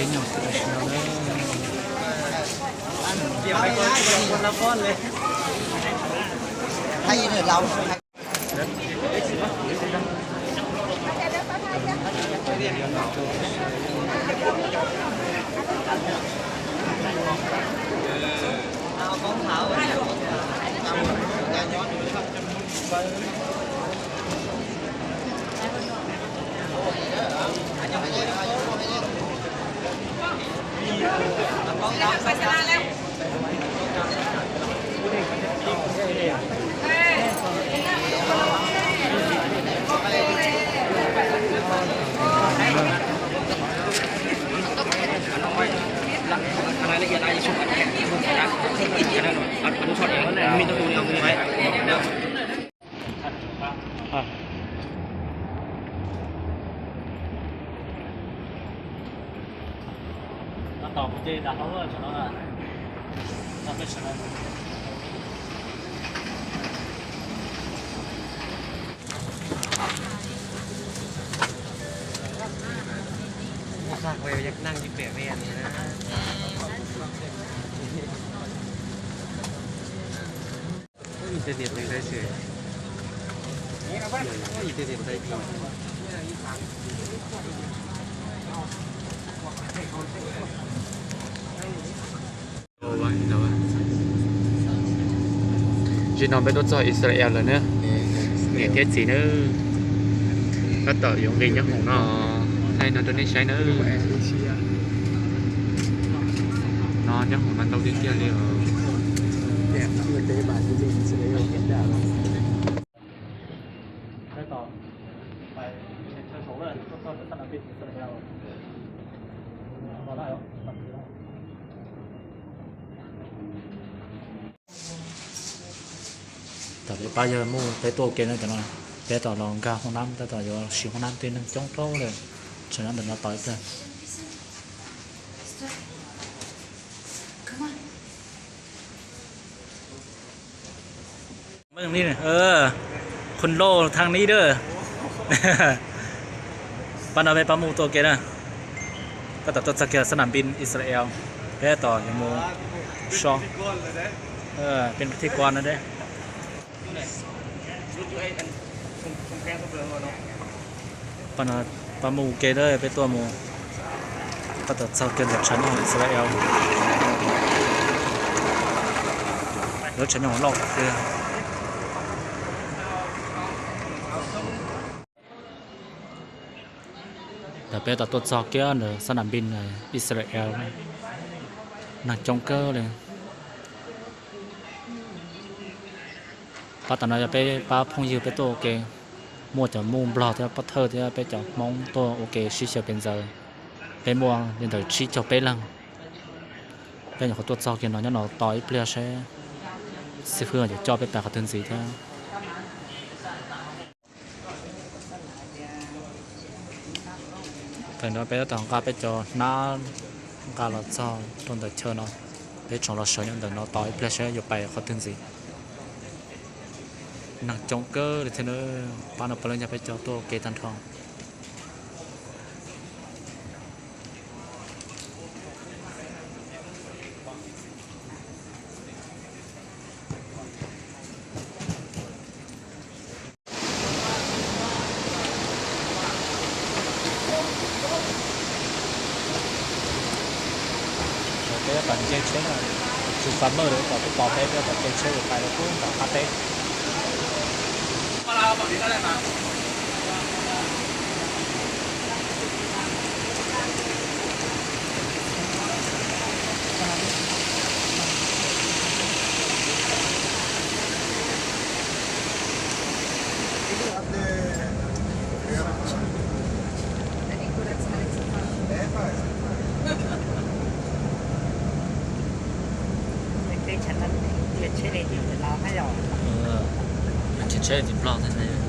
Zaum no peb tuaj txog Israel lawm na, niam thiab txiv na, tab tom yuav nqis nyob hoom no, thaij no rau nej saib na. No nyob hoom no ntau tiag tiag li os. Tam peb pab yawg muaj peb tuaj ua ke no, cov no peb tom los nkag hoob nab, tab tom yuav siv hoob nab, tej neeg coob rau lawm, tseem nyob ntawm no tos ib pliag. Meej li, khun loj thaj ni dab. Pab no peb pab mus tuaj ua ke na. Tab tom tuaj txog kiag sab nam npin Israel, peb tab tom yuav mus so, peb thij kua no dab. Pab no pab mus ua ke dab, peb tuaj mus, tab tom txog kiag ntawm tshav nyoob hoom Israel. Lub tshav nyoob hoom loj tiag. Tam peb tab tom tuaj txog kiag ntawm sab nam npin Israel, neeg coob kawg li. Pab tom no yog peb pab phooj ywg peb tuaj ua ke, muaj cov muj nplog thiab pov thawj thiab peb cov Hmoob tuaj ua ke sib xyaw pem ntxaws. Peb muaj li ntawm tsib caug peb leeg. Peb nyuam qhuav tuaj txog kiag no, nyob no tos ib pliag saib xib fwb yuav coj peb pais qhov twg ntxiv thiab. Thaum no peb tab tom nqa peb cov hnab nqa los txog rau ntawm chaw no, peb tsoom los sawv nyob ntawm no tos ib pliag saib yuav pais qhov twg ntxiv. Neeg coob kawg li thiab na, pab no puav leej yog peb cov tuaj ua ke tag nrho. Peb tab tom nce tsheb na, tsis txog maj li, tab tom peb tab tom nce tsheb pais rau pem nram qab teb. Tsheb tim Nplog thiab ne.